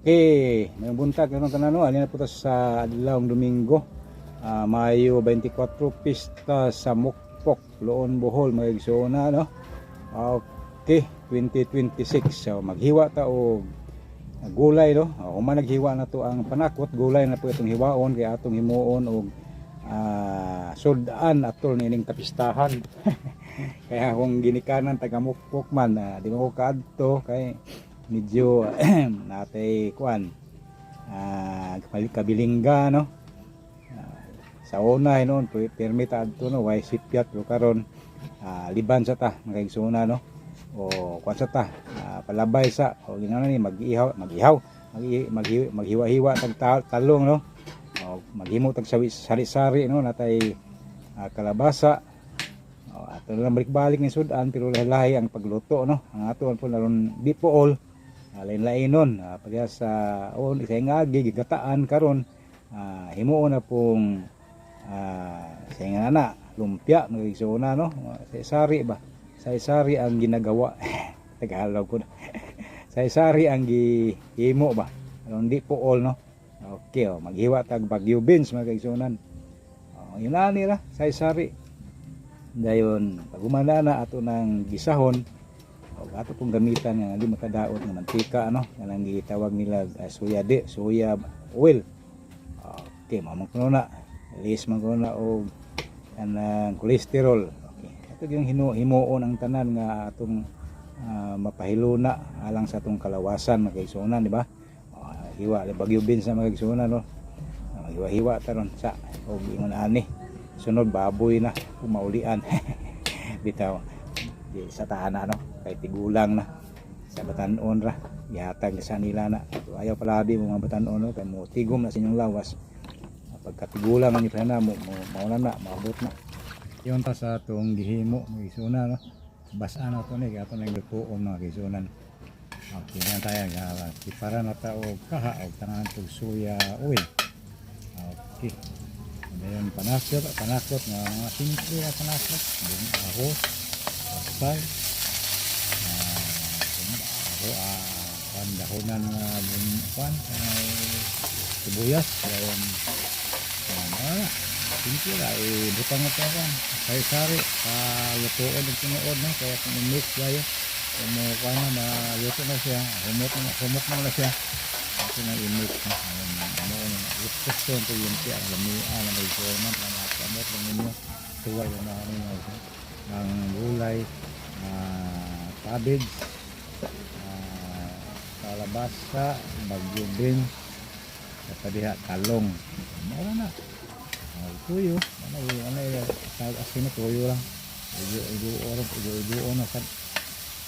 Okay, may buntag karon tanan, no. Ani na po ta sa adlawng Domingo. Mayo 24, pista sa Mukpok, Loon, Bohol, mga igsoona, no. Okay, 2026. So maghiwa ta og gulay, no. Human naghiwa na to ang panakot, gulay na po itong hiwaon kay atong himuon og sud-an atol nining kapistahan. Kaya kung ginikanan taga Mukpok man, di mo ko kaadto kay medyo natay kuan kabilingga, no. Sa una noon permit adto, no, way sipyat, pero karon liban sa ta, mga igsoona, no, o kuan sa ta, palabay sa o ginana ni mag-ihaw mag-ihaw maghiwa-hiwa tag talong, no, o maghimo tag sari-sari, no, natay kalabasa. O, ato na lang balik-balik ni sudan, pero lahi-lahi ang pagluto, no. Ang ato po naron di po all lain-lainon, pareha sa on sa ngagi gigataan karon, himuon na pong sa nga na lumpia, mga igsoona, no. Sa sari ba, sa sari ang ginagawa, Tagalog ko na, sa sari ang gihimo ba aron di po all, no. Okay, oh, maghiwa tag Bagyo beans, mga kaigsuonan. Oh, yun na nila sa sari. Dayon pag humana na, ato nang gisahon o ato pong gamitan nga di makadaot nga mantika, no, kanang gitawag nila soya de soya oil. Okay, mao man kuno na, lis man kuno na og kanang cholesterol. Okay, ato yung himuon ang tanan nga atong mapahiluna alang sa atong kalawasan, mga kaigsuonan, di ba? Hiwa Bagyo beans na, mga kaigsuonan, no. Hiwa-hiwa taron sa og ingon ani. Sunod baboy na kung maulian. Bitaw di sa taana, no, kay tigulang na sa batan-on ra gihatag sa nila na. So, ayaw palabi mo mga batan-on, no, kay mo tigom na sa inyong lawas. Pagkatigulang ang na mo, mo mauna na maabot na yon ta sa atong gihimo, mga igsuonan, no. Basa na to ni kay ato nang lutuon, mga kaigsuonan. Okay yan tayo para na ta og kaha og tangan og soya oil. Okay. Dayon panakot, panakot nga mga simple na panakot. Yung ahos, pasay, aho, kan dahonan nga kwan, sibuyas, dayon simple ra, eh, butang na to kan. Sari-sari, lutuon og tinuod, no, kaya kung i-mix dayon, kung mo kuan na maluto na siya, humot na siya. Ito na i-mix, no. Ayun, ano na gusto ito yung siya, lamia na may suman na makamot lang ninyo. Tuway na ano ng gulay, cabbage, kalabasa, Bagyo beans, sa diha talong. Mao na. Tuyo, ano ano sa asin na tuyo lang. Igo igo oro igo igo na sad.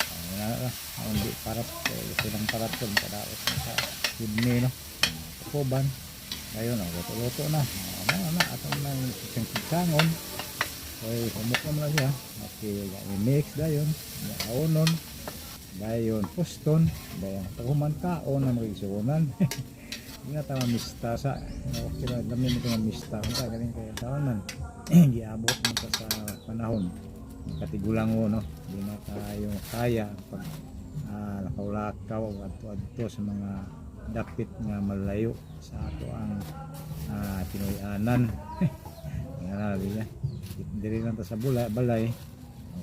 Ano na lang, hindi parat gusto lang parat ko makadaot na sa kidney, no. Tukuban. Ayun, oh, luto-luto na. Ano na ato nang isang. Okay, humok naman na siya. Okay, i-mix dayon. Aonon. Dayon puston. Dayon paghuman kaon na mga igsuonan. Hindi na tama mista sa. Okay na, dami mo itong mista. Kung kaya galing kaya taon man. Giabot mo ta sa panahon. Katigulang mo, no. Hindi na tayo kaya pag lakaw-lakaw o adto-adto sa mga dapit nga malayo sa ato ang Pinoy-anan. Nga na, di niya. Diri lang ta sa bula, balay.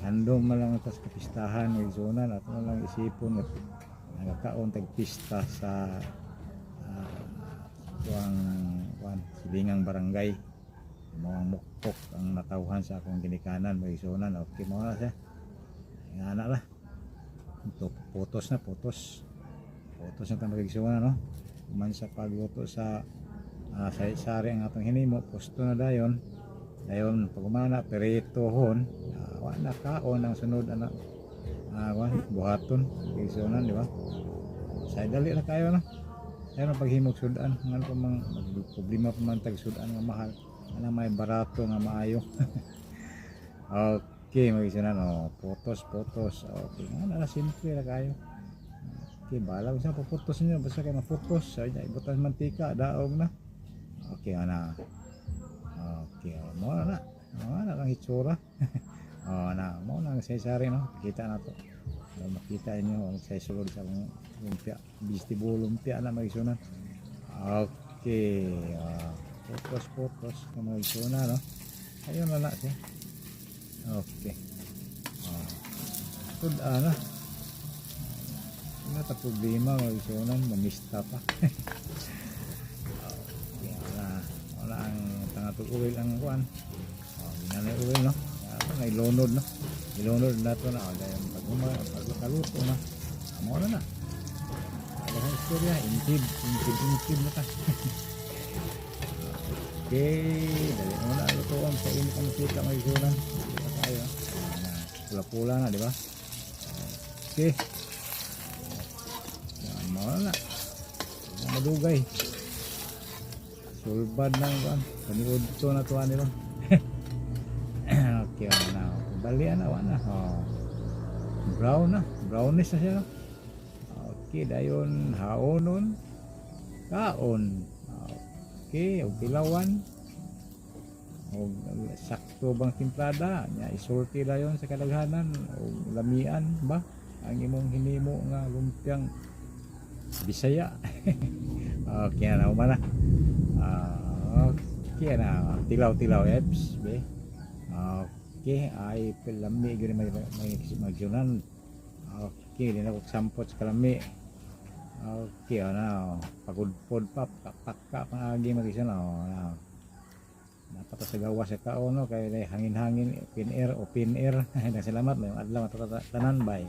Handom man lang ta sa kapistahan ng igsuonan. Ato na lang isipon nga nagakaon tag pista sa tuang kuan silingang barangay. Mao ang Mukpok ang natawhan sa akong ginikanan, mga igsuonan. Okay mo na siya. Nga na lah. Ito, putos na, putos. Putos na ta, mga igsuonan, no. Human sa pagluto sa sari-sari ang atong hinimo, pusto na dayon. Dayon pag humana peritohon, wa na kaon ang sunod ana buhaton, igsuonan, di ba? Sa dali na kayo, no. Pero paghimog sudan, ngano pa mang problema pa man tag sudan nga mahal. Ana may barato nga maayo. Okay, mga igsuonan, oh, putos, putos. Okay, nga na simple ra kayo. Okay, bahala sa puputos niyo basta kay maputos. Ay, ibutan mantika, daog na. Okay, ana. Okay, oh, mo na. Mo na ang itsura. Oh, na, mo na ang sari, no. Kita na to. Para makita niyo ang sa sulod sa akong lumpia, vegetable lumpia na, mga igsuonan. Okay, focus, focus mga igsuonan, no? Ayun na na siya. Okay. Good ana. Wala ta problema, mga igsuonan, mamista pa. Okay, wala wala ang tangatog oil ang kuan. Oh, ginanay oil, no. Ato na ilunod, no. Ilunod na to na oh, dahil pag uma pag kaluto na. Amo na na. Wala ang istorya, intib, intib, intib na ta. Okay, dali mo na lutuan sa init ang kita, mga igsuonan. Kita tayo. Na, pula-pula na, di ba? Okay. Yan, mo na. Wala madugay. Sulbad na ang kuan. Paniud to na tuwa nila. Okay, wala na. Balian na, wala na. Oh. Brown na. Brownish na siya, no? Okay, dayon haonon. Kaon. Okay, og tilawan. Og sakto bang timplada nya, isulti dayon sa kadaghanan og lamian ba ang imong hinimo nga lumpiang Bisaya. Okay na, uma na. Ah, okay na, tilaw-tilaw eps be. Okay, ay lami gyud may magsunan. Okay, di na ko sampot sa kalami. Okay, ano, pagudpod pa, pakka pang agi mag-isa na, oh, na. Dapat sa gawas sa kaon, no, kay hangin-hangin, open air, open air. Salamat, may adlaw tanan, bye.